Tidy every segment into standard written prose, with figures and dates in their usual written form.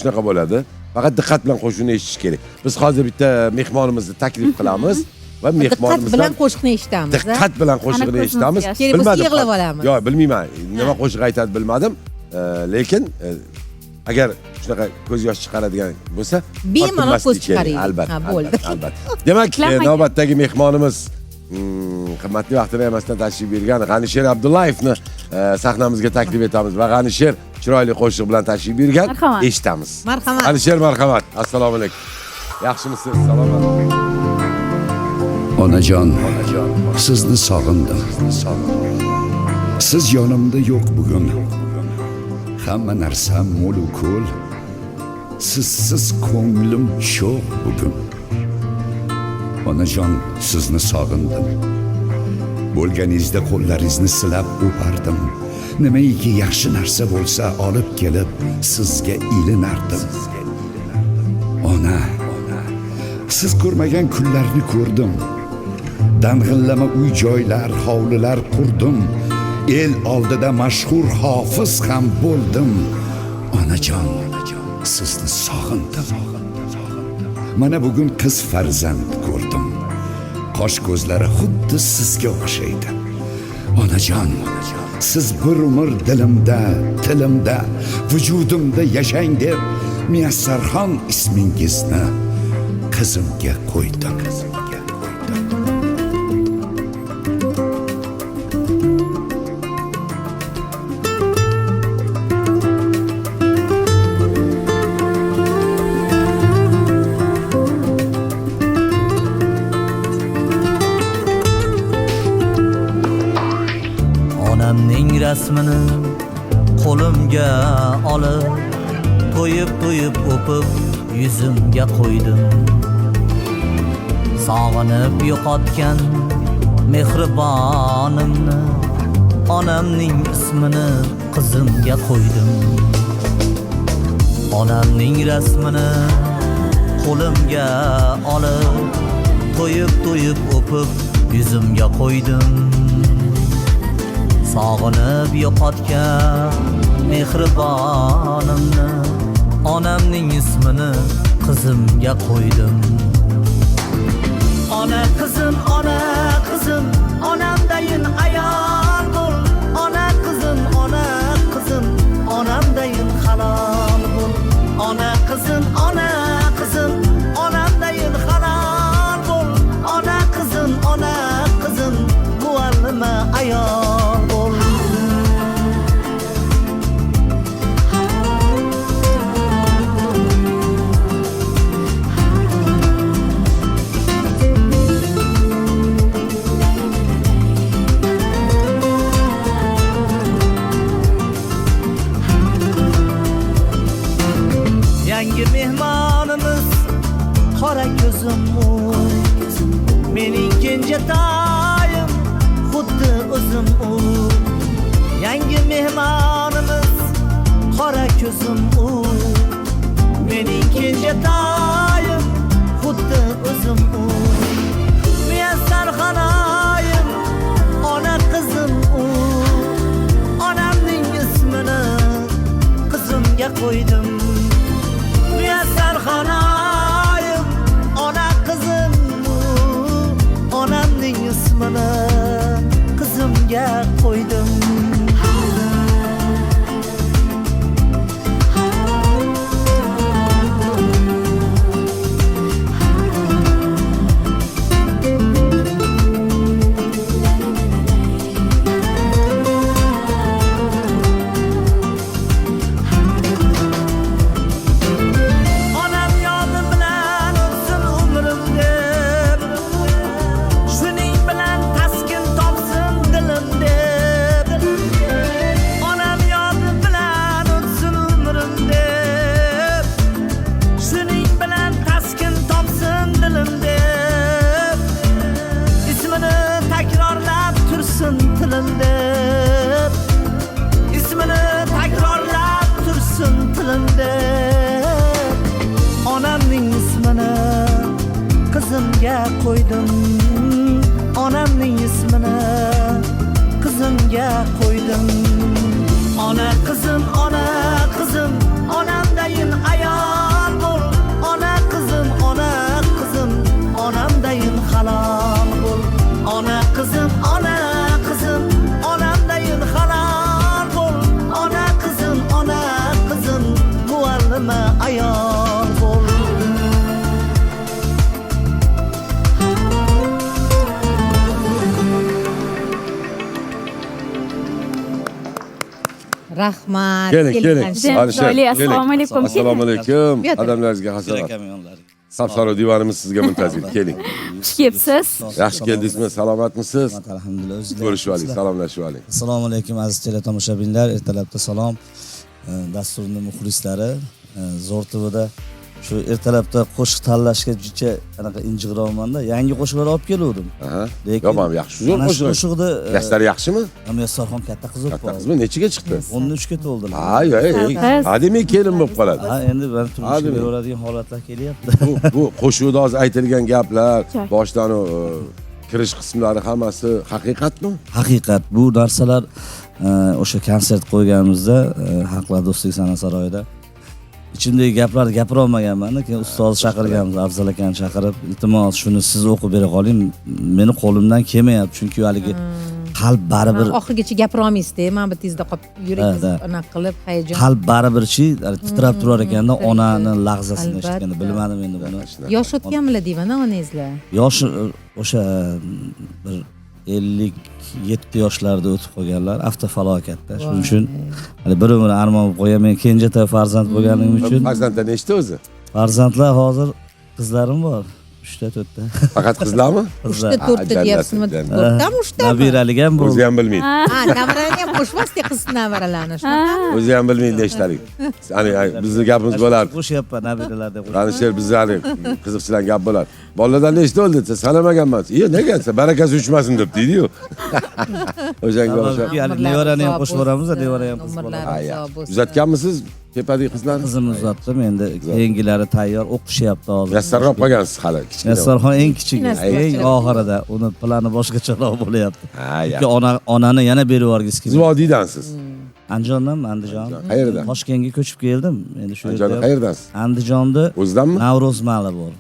Shunaqa bo'ladi. Faqat diqqat bilan qo'shiqni eshitish kerak. Biz hozir bitta mehmonimizni taklif qilamiz va Diqqat mehmonimizdan bilan qo'shiqni eshitamiz. Diqqat bilan qo'shiqni Ana eshitamiz. ko'zimiz Kerak bo'lsa Bilmadim. yig'lab olamiz. Yo'q, bilmayman. Nima qo'shiq aytadi bilmadim. Lekin agar shunaqa ko'z yosh chiqaradigan bo'lsa, Bemalol tortinmaslik ko'z kerak. chiqaraylik. Albatta. Ha, bo'ldi. Albatta, albatta. Demak, Tiklanmagan. navbatdagi mehmonimiz qimmatli vaqtini ayamasdan tashrif buyurgan G'anisher Abdullayevni sahnamizga taklif etamiz va G'anisher chiroyli qo'shiq bilan tashrif buyurgan. Marhamat. Eshitamiz. Marhamat. G'anisher, marhamat. Assalomu alaykum. Yaxshimisiz? Salomat. Onajon, sizni sog'indim. Siz yonimda yo'q bugun. Hamma narsam mo'lu ko'l. Sizsiz ko'nglim sho'x bugun. Onajon, sizni sog'indim. Bo'lganingizda qo'llaringizni silab o'pardim. Nimaiki yaxshi narsa bo'lsa olib kelib sizga ilinardim. Ona, siz ko'rmagan kunlarni ko'rdim. Dang'illama uy joylar, hovlilar qurdim. El oldida mashhur hofiz ham bo'ldim. Onajon, sizni sog'indim. Mana bugun qiz farzand ko'rdim. Qosh ko'zlari xuddi sizga o'xshaydi. Onajon, siz bir umr dilimda, tilimda, vujudimda yashang deb Muyassarxon ismingizni qizimga qo'ydim. Onamning rasmini qo'limga olib, to'yib to'yib o'pib yuzimga qo'ydim. Sog'inib yo'qotgan mehribonimni, onamning ismini qizimga qo'ydim. Onamning rasmini qo'limga olib, to'yib to'yib o'pib yuzimga qo'ydim. Sog'inib yo'qotgan mehribonimni, onamning ismini qizimga qo'ydim. Ona qizim, ona qizim, onamdayin ayol bo'l. Ona qizim, ona qizim, onamdayin halol bo'l. Ona qizim, ona qizim, onamdayin halol bo'l. Ona qizim, ona qizim, muallima ayol bo'l. Yangi mehmonimiz qora ko'zim u, mening kenjatoyim xuddi o'zim u. Yangi mehmonimiz qora ko'zim u, mening kenjatoyim xuddi o'zim u. Muyassarxonoyim ona qizim u, onamning ismini qizimga qo'ydim. Muyassarxonoyim ona qizim u, onamning ismini qizimga qo'ydim. Onam yodi bilan o'tsin umrim deb, shuning bilan taskin topsin dilim deb. Onam yodi bilan o'tsin umrim deb, shuning bilan taskin topsin dilim deb. Ismini takrorlab tursin tilim deb, ismini takrorlab tursin tilim deb. Onamning ismini qizimga qo'ydim. Onamning ismini qizimga qo'ydim. Ona qizim, ona qizim, onamdayin ayol. yarmi ayol bo'l. Rahmat. Keling, keling. Chiroyli, assalomu alaykum. Assalomu alaykum. Qadamlaringizga hasanat. Sap-sariq divanimiz sizga muntazir. Keling. Xush kelibsiz. Yaxshi keldingizmi? Salomatmisiz? Alhamdulillah, o'zingiz. Ko'rishib oling, salomlashib oling. Assalomu alaykum aziz teletomoshabinlar, ertalabda salom. Dasturning muxlislari, Zo'r TVda shu ertalabda qo'shiq tanlashga juda anaqa injiqroqmanda, yangi qo'shiqlar olib keluvdim. Lekin Yomon, yaxshi, zo'r qo'shiq. Qo'shiqni Yoshlari yaxshimi? Yassarxon katta qiz bo'lib Katta qoldi. qizmi? Nechiga chiqdi? 13 ga to'ldilar. Ay, ay, ay. Hademay kelin bo'lib qoladi. Ha, endi ben turmushga demak. beraveradigan holatlar kelyapti. Bu qo'shiqda hozir aytilgan gaplar, boshdan kirish qismlari hammasi haqiqatmi? Haqiqat. Bu narsalar o'sha konsert qo'yganimizda Xalqlar do'stlik san'at saroyida ichimdagi gaplarni gapira olmaganman. Keyin ustoz chaqirganmiz, Afzal akani chaqirib, iltimos shuni siz o'qib bera qoling, meni qo'limdan kelmayapti, chunki haligi qalb baribir oxirigacha gapira olmaysizda, mana bu tezda qolib yurak anaqa qilib hayajon. Qalb baribirchi titrab turar ekanda onani lahzasini eshitganda, bilmadim endi buni. Yosh o'tganmilar deyman onangizlar. Yosh o'sha bir 57 yoshlarda o'tib qolganlar avtofalokatda. Shuning uchun hali bir umr armon bo'lib qo'ygan. Men kenjatoy farzand bo'lganim uchun. Farzandlar nechta o'zi? Farzandlar hozir qizlarim bor. 3ta 4ta. Faqat qizlarmi? 3ta 4ta deyapsizmi? 4tami 3tami? Nabiralik ham bo'ldi. O'zi ham bilmaydi. Ha, nabarani ham qo'shmasdi qiz nabaralarni. Shunaqami? O'zi ham bilmaydi nechtalik. Hani bizni gapimiz bo'lar. Qo'shyapman nabiralar deb. Alisher bizni hali qiziqchilar gap bo'lar. Bolalardan nechta bo'ldi desa, sanamaganman. Iye, nega desa, barakasi uchmasin deb deydi-yu. O'shanga o'xshab. Nevarani ham qo'shib yuboramiz, nevara ham qiz bola. Uzatganmisiz tepadagi qizlarni? Qizimni uzatdim, endi keyingilari tayyor, o'qishyapti hozir. Yassarroq qolgansiz hali, kichkina. Yassarxon eng kichigi, eng oxirida, uni plani boshqacharoq bo'lyapti. Chunki onani yana berib yuborgisi keldi. Siz vodiydansiz. Andijondan, Andijon. Qayerdan? Toshkentga ko'chib keldim. Endi shu yerda. Andijonda qayerdansiz? Andijonda o'zidanmi? Navro'zmali bor.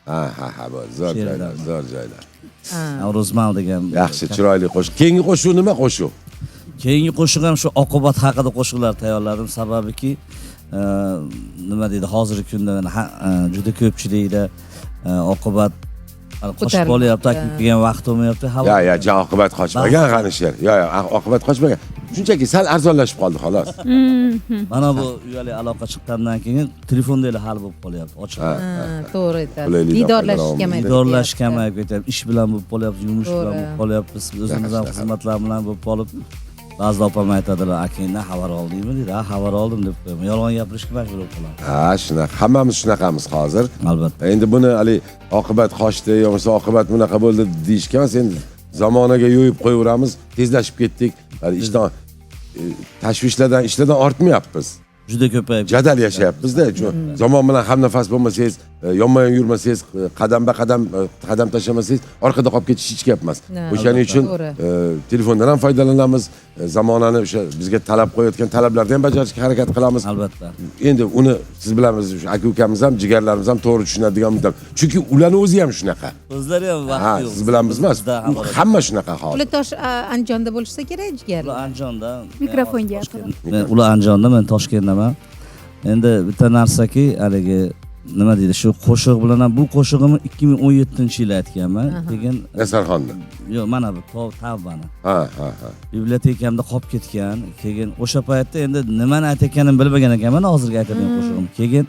Ha, ha, ha, bor. Zo'r joylar, zo'r joylar. Navro'zmal degan. Yaxshi, chiroyli qo'shiq. Keyingi qo'shiq nima qo'shiq? Keyingi qo'shiq ham shu oqibat haqida qo'shiqlar tayyorladim. Sababiki, nima deydi, hozirgi kunda juda ko'pchilikda oqibat qochib qolyapti, kelgan vaqt bo'lmayapti. Ya, ya, ja oqibat qochmagan G'anisher. Ya, ya, oqibat qochmagan. Shunchaki sal arzonlashib qoldi xolos. Mana bu uyali aloqa chiqqandan keyin telefonda hal bo'lib qolyapti, ochiq. To'g'ri aytasiz. Diydorlashish kamayib. Diydorlashish kamayib ketyapti. Ish bilan bo'lib qolyapti, yumush bilan bo'lib qolyapti, o'zimiz ham xizmatlar bilan bo'lib qolib. Ba'zida opam aytadilar, akangdan xabar oldingmi deydi. Ha, xabar oldim deb qo'yaman. Yolg'on gapirishga majbur bo'lib qolaman. Ha, shunaqa. Hammamiz shunaqamiz hozir. Albatta. Endi buni hali oqibat qochdi yo bo'lmasa oqibat bunaqa bo'ldi deyishga emas, endi zamonaga yo'yib qo'yaveramiz, tezlashib ketdik. Hali ishdan tashvishlardan, ishlardan ortmayapmiz. Juda ko'payib. Jadal yashayapmiz-da. Zamon bilan hamnafas bo'lmasangiz, yonma-yon yurmasangiz, qadamba-qadam qadam tashlamasangiz, orqada qolib ketish hech gap emas. O'shaning uchun telefondan ham foydalanamiz, zamonani o'sha bizga talab qo'yayotgan talablarni ham bajarishga harakat qilamiz. Albatta. Endi uni siz bilamiz, o'sha aka-ukamiz ham, jigarlarimiz ham to'g'ri tushunadigan muddat. Chunki ularning o'zi ham shunaqa. O'zlari ham vaqti yo'q. Siz bilan biz emas, hamma shunaqa hozir. Ular tosh Andijonda bo'lishsa kerak, jigar. Ular Andijonda. Mikrofonga. Ular Andijonda, men Toshkentdaman. Endi bitta narsaki, haligi nima deydi, shu qo'shiq bilan ham, bu qo'shig'imni 2017-yil aytganman. Keyin Nasarxonni. Yo'q, mana bu tavbani. Ha, ha, ha. Bibliotekamda qolib ketgan. Keyin o'sha paytda endi nimani aytayotganimni bilmagan ekanman, hozirgi aytadigan qo'shig'im. Keyin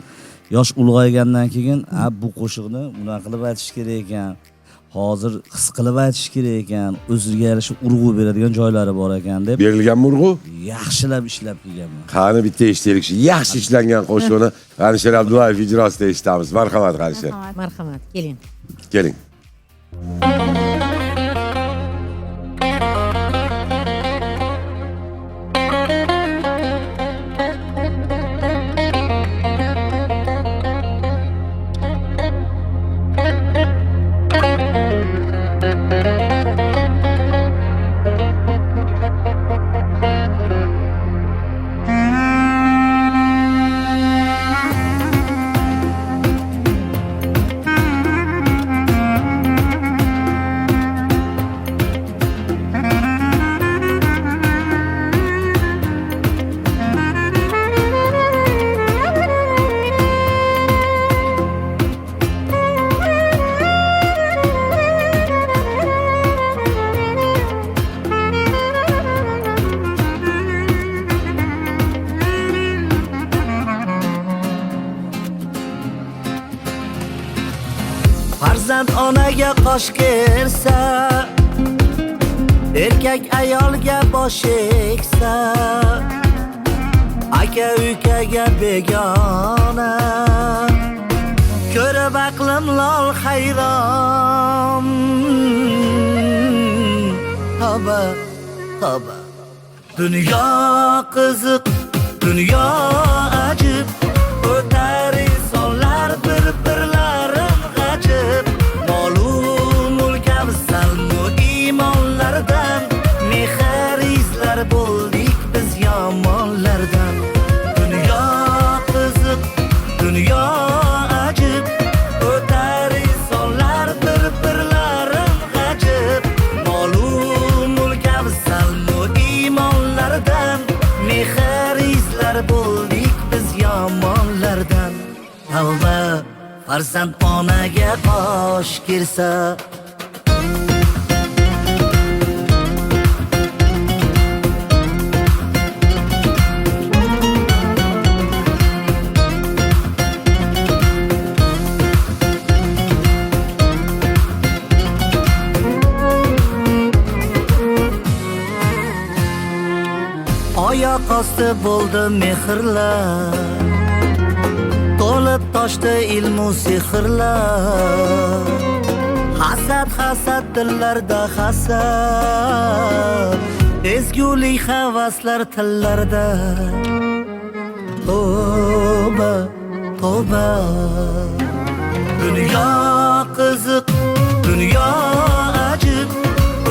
yosh ulg'aygandan keyin, ha, bu qo'shiqni bunaqa qilib aytish kerak ekan. Hozir his qilib aytish kerak ekan, o'ziga yarasha urg'u beradigan joylari bor ekan deb. Berilganmi urg'u? Yaxshilab ishlab kelganman. Qani bitta eshitaylik shu yaxshi ishlangan qo'shiqni G'anisher Abdullayev ijrosida eshitamiz. Marhamat G'anisher. Marhamat, keling. Keling. Farzand onaga qosh kersa, erkak ayolga bosh egsa, aka ukaga begona, ko'rib aqlim lol hayron. Tavba, tavba. Dunyo qiziq, dunyo ajib, o'tar insonlar bir-birlarin g'ajib, molu mulk afzalmu iymonlardan, mehr izlar bo'ldik biz yomonlardan. Dunyo qiziq, dunyo ajib, o'tar insonlar bir-birlarin g'ajib, molu mulk afzalmu iymonlardan, mehr izlar bo'ldik biz yomonlardan. Tavba, farzand onaga qosh kelsa. Oyoq osti bo'ldi mehrlar, to'lib toshdi ilmu sehrlar, hasad hasad dillarda hasad, ezgulik havaslar tillarda. Tavba, tavba. Dunyo qiziq, dunyo ajib,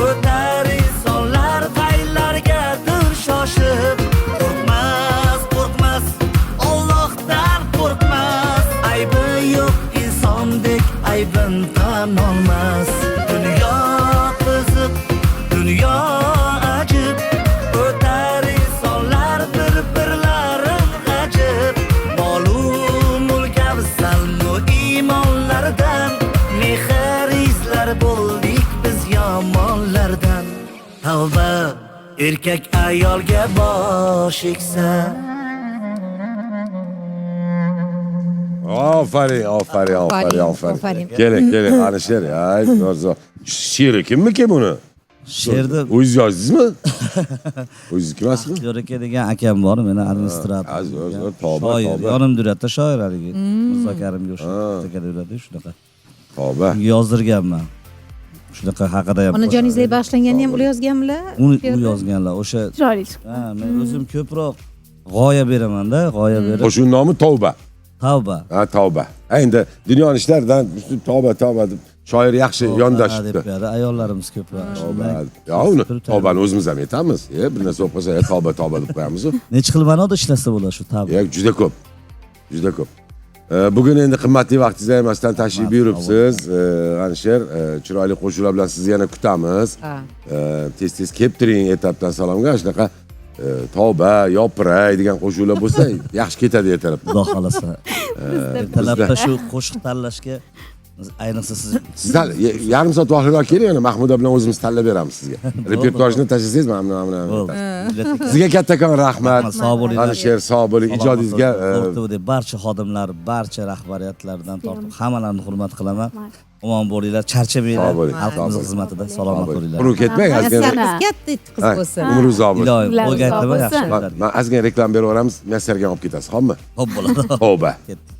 o'tar insonlar qaylargadir shoshib, qo'rqmas, qo'rqmas, Allohdan qo'rqmas, aybi yo'q insondek aybin tan olmas. Dunyo qiziq, dunyo ajib, o'tar insonlar bir-birlarin g'ajib, molu mulk afzalmu iymonlardan, mehr izlar bo'ldik biz yomonlardan. Tavba, erkak ayolga bosh egsa. Ofarin, ofarin, ofarin, ofarin. Ofarin. Keling, keling, Alisher. Ay, zo'r, zo'r. She'ri kimniki buni? She'rni O'zingiz yozdingizmi? O'zingizniki emasmi? Baxtiyor aka degan akam bor, meni administrator. Ha, zo'r, zo'r, tavba, Shoir, tavba. yonimda yuradi, shoir haligi. Mirzo Karimga o'sha yuradi, shunaqa. Tavba. Unga yozdirganman. Shunaqa haqida ham. Onajoningizga bag'ishlanganini ham ular yozganmilar? Uni u yozganlar. O'sha Chiroyli chiqdi. ha, men o'zim ko'proq g'oya beraman-da, g'oya berib. Qo'shiqning nomi Tavba. Tavba. Ha, tavba. Ha, endi dunyoni ishlaridan tavba, tavba deb shoir yaxshi yondashibdi. Deb beradi. Ayollarimiz ko'proq. Tavba. Ya uni tavbani o'zimiz ham aytamiz. Bir narsa bo'lib qolsa, tavba, tavba deb qo'yamiz. Necha xil ma'noda ishlasa bo'ladi shu tavba? Juda ko'p. Juda ko'p. Bugun endi qimmatli vaqtingizni ayamasdan tashrif buyuribsiz. Alisher, chiroyli qo'shiqlar bilan sizni yana kutamiz. Tez-tez kelib turing etapdan salomga. Shunaqa tavba, yopiray degan qo'shiqlar bo'lsa, yaxshi ketadi ertalab. Xudo xolasa. Ertalabda shu qo'shiq tanlashga ayniqsa siz Sizlar yarim soat vaqtliroq keling, yana Mahmuda bilan o'zimiz tanlab beramiz sizga. Repertuarni tashlasangiz, mana buni. Sizga kattakon rahmat. Sog' bo'linglar. Alisher, sog' bo'ling. Ijodingizga Zo'r barcha xodimlar, barcha rahbariyatlardan tortib hammalarini hurmat qilaman. Omon bo'linglar, charchamanglar. Xalqimiz xizmatida salomat bo'linglar. Quruq ketmang, ozgina. Katta qiz bo'lsin. Umri uzoq bo'lsin. Iloyim, o'rgatma, yaxshi. Men ozgina reklama berib yuboramiz, Muyassarga olib ketasiz, xo'pmi? Xo'p bo'ladi. Tavba. Ketdik.